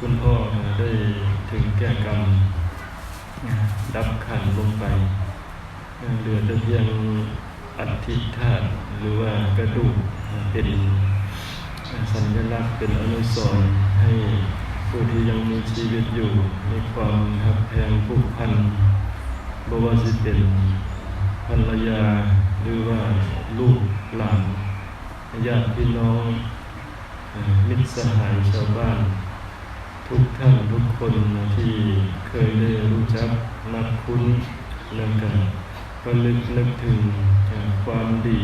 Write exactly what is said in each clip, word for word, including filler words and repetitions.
คุณพ่อได้ถึงแก่กรรมดับขันลงไป เหลือแต่เพียงอัฐิธาตุหรือว่ากระดูกเป็นสัญลักษณ์เป็นอนุสรณ์ให้ผู้ที่ยังมีชีวิตอยู่มีความฮักแพงผูกพันบ่ว่าสิเป็นภรรยาหรือว่าลูกหลานญาติพี่น้อง มิตรสหายชาวบ้านทุกท่านทุกคนที่เคยได้รู้จักนับคุ้นแล้วก็ระลึกนึกถึงความดี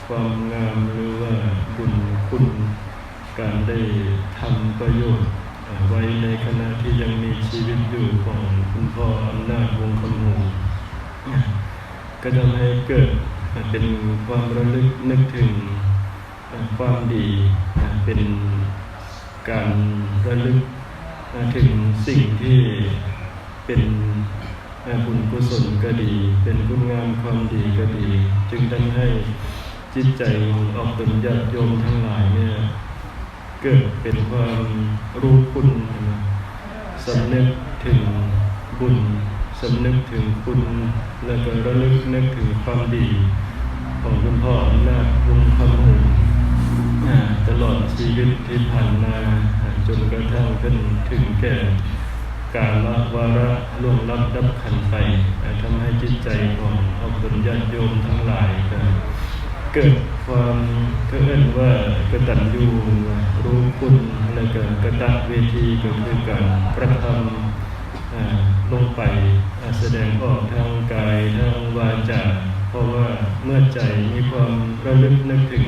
ความงามหรือว่าบุญคุณการได้ทำประโยชน์ไว้ในขณะที่ยังมีชีวิตอยู่ของคุณพ่ออำนาจวงศ์คำหงก็ทำให้เกิดเป็นความระลึกนึกถึงความดีเป็นการระลึกถึงสิ่งที่เป็นบุญกุศลก็ดี เป็นคุณงามความดีก็ดี จึงทำให้จิตใจของออกตนญาติโยมทั้งหลายเนี่ย เกิดเป็นความรู้คุณนะสำนึกถึงบุญ สำนึกถึงคุณ แล้วก็ระลึกนึกถึงความดีของคุณพ่ออำนาจวงศ์คำหงส์อ่าตลอดชีวิตที่ผ่านมาอ่าจนกระทั่งเพิ่นถึงแก่กาลวาระล่วงลับดับขันไปอ่าทำให้จิตใจของออกตนญาติโยมทั้งหลายก็เกิดความเขาเอิ้นว่ากตัญญูรู้คุณ แล้วก็กตเวทีก็คือการกระทำ อ่าลงไปอ่าแสดงออกทางกายทางวาจา เพราะว่าเมื่อใจมีความระลึกนึกถึง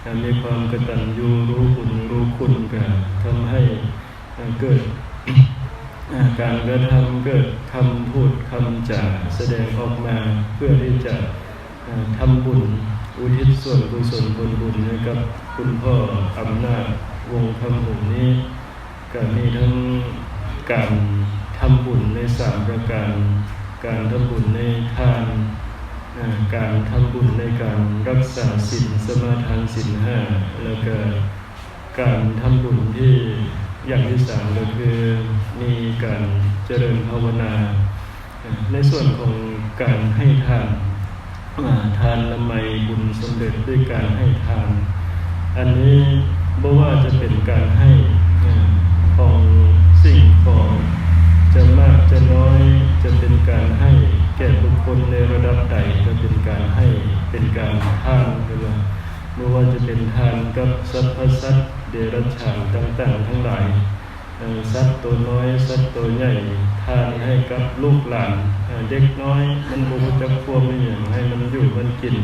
อ่ามีความกตัญญูรู้บุญรู้คุณก็ทำให้อ่าเกิดอ่าการกระทำเกิดคำพูดคำจาแสดงออกมาเพื่อที่จะอ่าทำบุญอุทิศส่วนกุศลผลบุญให้กับคุณพ่ออำนาจวงศ์คำหงส์นี้ ก็มีทั้งการทำบุญในสามประการ การทำบุญในทานอ่าการทำบุญในการรักษาศีลสมาทานศีลห้า แล้วก็การทำบุญที่อย่างที่สามก็คือมีการเจริญภาวนา ในส่วนของการให้ทานอ่าทานละไมบุญสำเร็จด้วยการให้ทาน อันนี้บ่ว่าจะเป็นการให้อ่าของสิ่งของจะมากจะน้อย จะเป็นการให้แก่บุคคลในระดับใดก็เป็นการให้เป็นการทานหรือว่าบ่ว่าจะเป็นทานกับสรรพสัตว์เดรัจฉานต่างๆทั้งหลาย เอ่อสัตว์ตัวน้อยสัตว์ตัวใหญ่ทานให้กับลูกหลานเอ่อเด็กน้อยมันบ่รู้จักความมีหยังให้มันอยู่มันกิน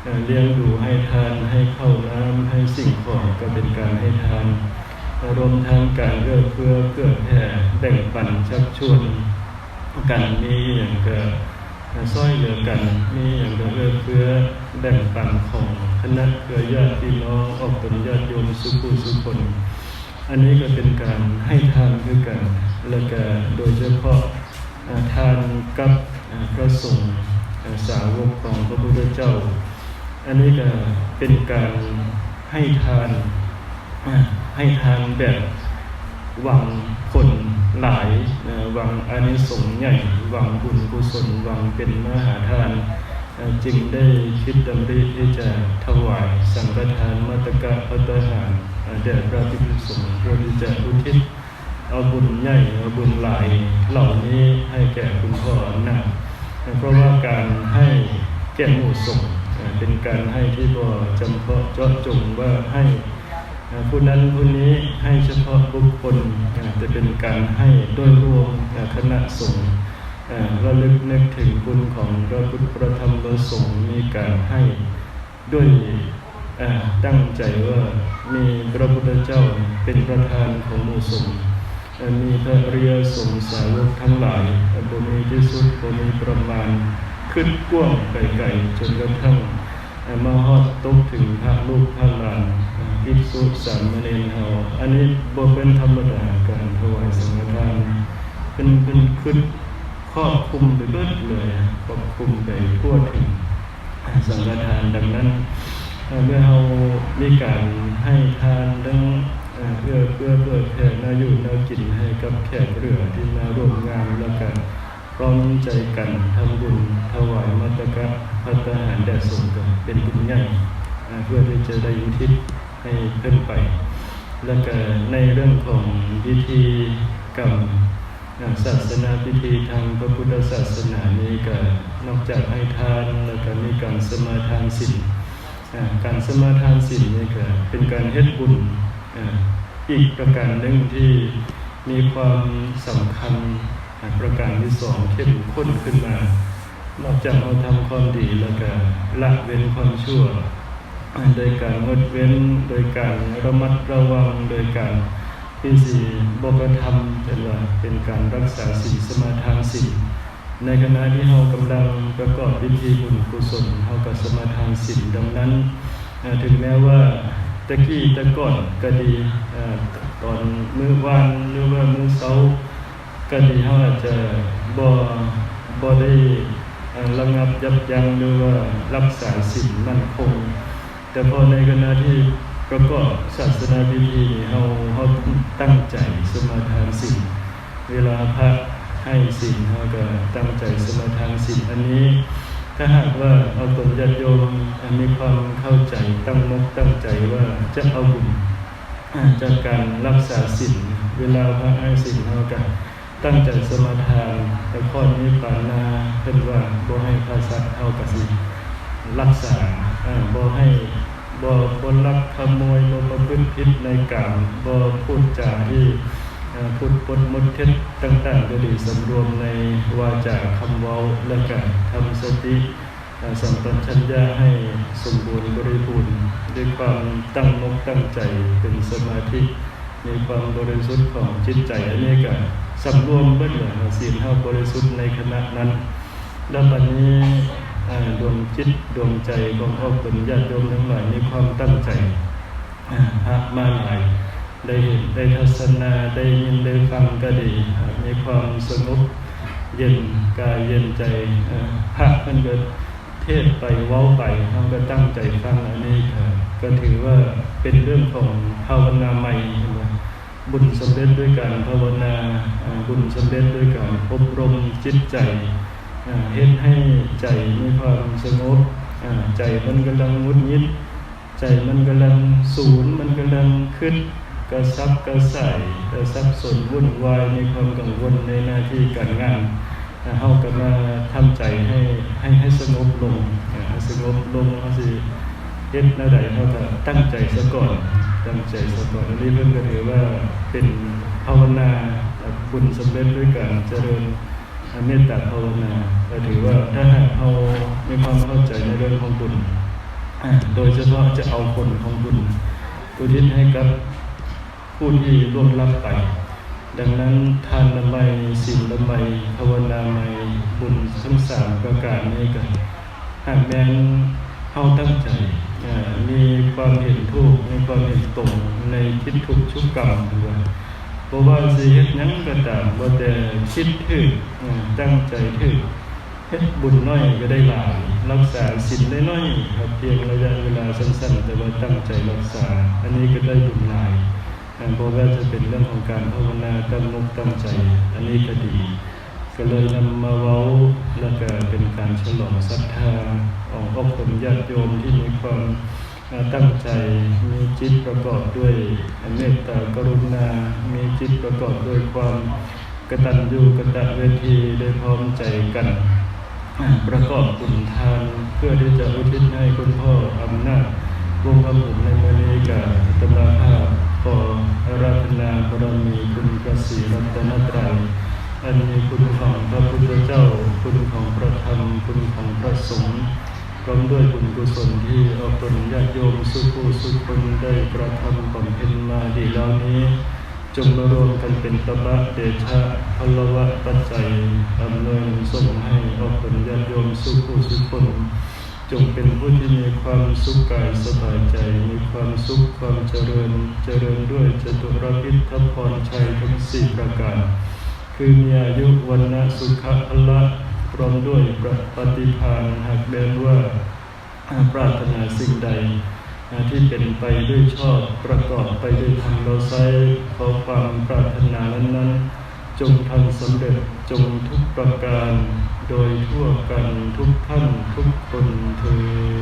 เอ่อเลี้ยงดูให้ทานให้ข้าวน้ำให้สิ่งของก็เป็นการให้ทานเอ่อรวมทั้งการเอื้อเฟื้อเผื่อแผ่แบ่งปันชักชวนกันมีหยังก็เอ่อซ่อยเหลือกันมีหยังก็เอื้อเฟื้อแบ่งปันของคณะเครือญาติพี่น้องออกตนญาติโยมสุผู้สุคน อันนี้ก็เป็นการให้ทานคือกัน แล้วก็โดยเฉพาะอ่าทานกับอ่าพระสงฆ์อ่าสาวกของพระพุทธเจ้า อันนี้ก็เป็นการให้ทานอ่าให้ทานแบบหวังผลหลายอ่าหวังอานิสงส์ใหญ่ หวังบุญกุศล หวังเป็นมหาทาน เอ่อจึงได้คิดดำริที่จะถวายสังฆทานมัตตกะภัตตาหารเอ่อแด่พระภิกษุสงฆ์เพื่อที่จะอุทิศเอาบุญใหญ่เอาบุญหลายเหล่านี้ให้แก่คุณพ่ออำนาจเอ่อเพราะว่าการให้แก่หมู่สงฆ์เอ่อเป็นการให้ที่บ่จำเพาะเจาะจงว่าให้เอ่อผู้นั้นผู้นี้ให้เฉพาะบุคคลเอ่อแต่เป็นการให้โดยรวมเอ่อคณะสงฆ์ เอ่อระลึกนึกถึงคุณของพระพุทธพระธรรมพระสงฆ์มีการให้ด้วยเอ่อตั้งใจว่ามีพระพุทธเจ้าเป็นประธานของหมู่สงฆ์เอ่อมีพระอริยสงฆ์สาวกทั้งหลายเอ่อบ่มีที่สุดบ่มีประมาณคิดกว้างไปไกลจนกระทั่ง มาฮอดตกถึงพระลูกพระหลานภิกษุสามเณรเฮา อันนี้บ่เป็นธรรมดาการถวายสังฆทาน เป็นเป็นคิดครอบคลุมไปเบิดเลย ครอบคลุมไปทั่วถึงสังฆทาน ดังนั้นเอ่อเมื่อเฮามีการให้ทานทั้ง เพื่อเพื่อเพื่อแผ่แนวอยู่แนวกินให้กับแขกเรือที่มาร่วมงาน แล้วก็พร้อมใจกันทำบุญถวายมัตตกะภัตตาหารแด่สงฆ์ ก็เป็นบุญใหญ่ อ่า เพื่อที่จะได้อุทิศให้เพิ่นไป แล้วก็ในเรื่องของพิธีกรรม อ่า ศาสนาพิธีทางพระพุทธศาสนานี้ก็นอกจากให้ทาน แล้วก็มีการสมาทานศีล อ่า การสมาทานศีลนี่ก็เป็นการเฮ็ดบุญ อ่า อีกประการหนึ่งที่มีความสำคัญ อ่า ประการที่สองเข้มข้นขึ้นมา นอกจากเราทำความดีแล้วก็ละเว้นความชั่ว อ่า โดยการงดเว้น โดยการระมัดระวัง โดยการที่สิบ่กระทำ เป็นว่าเป็นการรักษาศีลสมาทานศีล ในขณะที่เรากำลังประกอบพิธีบุญกุศล เราก็สมาทานศีล ดังนั้น อ่า ถึงแม้ว่าแต่กี้แต่ก่อนก็ดี อ่า ตอนมื้อวานหรือว่ามื้อเช้าก็ดี เราอาจจะบ่ บ่ได้ อ่า ระงับยับยั้งหรือว่ารักษาศีลมั่นคง แต่พอในขณะที่ประกอบศาสนาพิธีนี่ เรา เราตั้งใจสมาทานศีล เวลาพระให้ศีล เราก็ตั้งใจสมาทานศีล อันนี้ ถ้าหากว่าเอาตนญาติโยม อ่า มีความเข้าใจ ตั้งมกตั้งใจว่าจะเอาบุญ อ่า จากการรักษาศีล เวลาพระให้ศีล เราก็ตั้งใจสมาทาน แต่ข้อนี้ปานา เพิ่นว่าบ่ให้ฆ่าสัตว์ เราก็สิรักษา อ่า บ่ให้ บ่ บ่ลักขโมย บ่ประพฤติผิดในกาม บ่พูดจาที่ อ่า พูดปดมดเท็จต่างๆ ก็ดี สำรวมในวาจาคำเว้า และก็ทำสติ อ่า สัมปชัญญะให้สมบูรณ์บริบูรณ์ ด้วยความตั้งมกตั้งใจ เป็นสมาธิ มีความบริสุทธิ์ของจิตใจ อันนี้ก็สำรวมเบิดเลย ศีลเราบริสุทธิ์ในขณะนั้น แล้วบัดนี้ อ่า ดวงจิตดวงใจของออกตนญาติโยมทั้งหลาย มีความตั้งใจ อ่า พระมาหลาย ได้เห็น ได้ทัศนา ได้ยิน ได้ฟังก็ดี อ่า มีความสงบเย็นกายเย็นใจ อ่า พระเพิ่นก็เทศน์ไปเว้าไป เราก็ตั้งใจฟัง อันนี้ อ่า ก็ถือว่าเป็นเรื่องของภาวนาใหม่ เห็นบ่? บุญสำเร็จด้วยการภาวนา อ่า บุญสำเร็จด้วยการอบรมจิตใจ อ่า เฮ็ดให้ใจมีความสงบ อ่า ใจมันกำลังหงุดหงิด ใจมันกำลังสูน มันกำลังคิดกระสับกระส่าย กระสับสนวุ่นวาย มีความกังวลในหน้าที่การงาน อ่า เราก็มาทำใจให้ ให้ ให้สงบลง อ่า ให้สงบลง เราสิเฮ็ดแนวใด เราก็ตั้งใจซะก่อน ตั้งใจซะก่อน อันนี้เพิ่นก็ถือว่าเป็นภาวนา อ่า บุญสำเร็จด้วยการเจริญ เมตตาภาวนา ก็ถือว่าถ้าหากเรามีความเข้าใจในเรื่องของบุญ อ่า โดยเฉพาะจะเอาผลของบุญอุทิศให้กับผู้ที่ล่วงลับไป ดังนั้นทานละไม ศีลละไม ภาวนาไม บุญทั้งสามประการนี้ก็ หากแม่นเราตั้งใจ อ่า มีความเห็นถูก มีความเห็นตรงในทิฏฐิชุกรรม ว่า บ่ว่าสิเฮ็ดหยังก็ตาม ว่าแต่คิดถูก อ่า ตั้งใจถูก เฮ็ดบุญน้อยก็ได้หลาย รักษาศีลน้อยๆ ครับ เพียงระยะเวลาสั้นๆ แต่ว่าตั้งใจรักษา อันนี้ก็ได้บุญหลาย อ่า บ่ว่าจะเป็นเรื่องของการภาวนา ตั้งมกตั้งใจ อันนี้ก็ดี ก็เลยนำมาเว้า แล้วก็เป็นการฉลองศรัทธาของพวกคนญาติโยมที่มีความ อ่า ตั้งใจ มีจิตประกอบด้วยเมตตากรุณา มีจิตประกอบด้วยความกตัญญูกตเวที ได้พร้อมใจกัน อ่า ประกอบบุญทาน เพื่อที่จะอุทิศให้คุณพ่ออำนาจ วงคำผมในมื้อนี้ก็อาตมาภาพขออาราธนาบารมีคุณพระศรีรัตนตรัย อันมีคุณของพระพุทธเจ้า คุณของพระธรรม คุณของพระสงฆ์ พร้อมด้วยบุญกุศลที่ออกตนญาติโยมสุผู้สุคนได้กระทำบำเพ็ญมาดีแล้วนี้ จงมารวมกันเป็นตบะเดชะพลวะปัจจัย อำนวยหนุนส่งให้ออกตนญาติโยมสุผู้สุคน จงเป็นผู้ที่มีความสุขกายสบายใจ มีความสุขความเจริญ เจริญด้วยจตุรพิธพรชัยทั้งสี่ประการ คือมีอายุ วรรณะ สุขะ พละ พร้อมด้วยปฏิภาณ หากแม้นว่า อ่า ปรารถนาสิ่งใด ที่เป็นไปด้วยชอบประกอบไปด้วยธรรม เราใช้ขอความปรารถนานั้นๆ จงทันสำเร็จจงทุกประการ โดยทั่วกันทุกท่านทุกคนเทอญ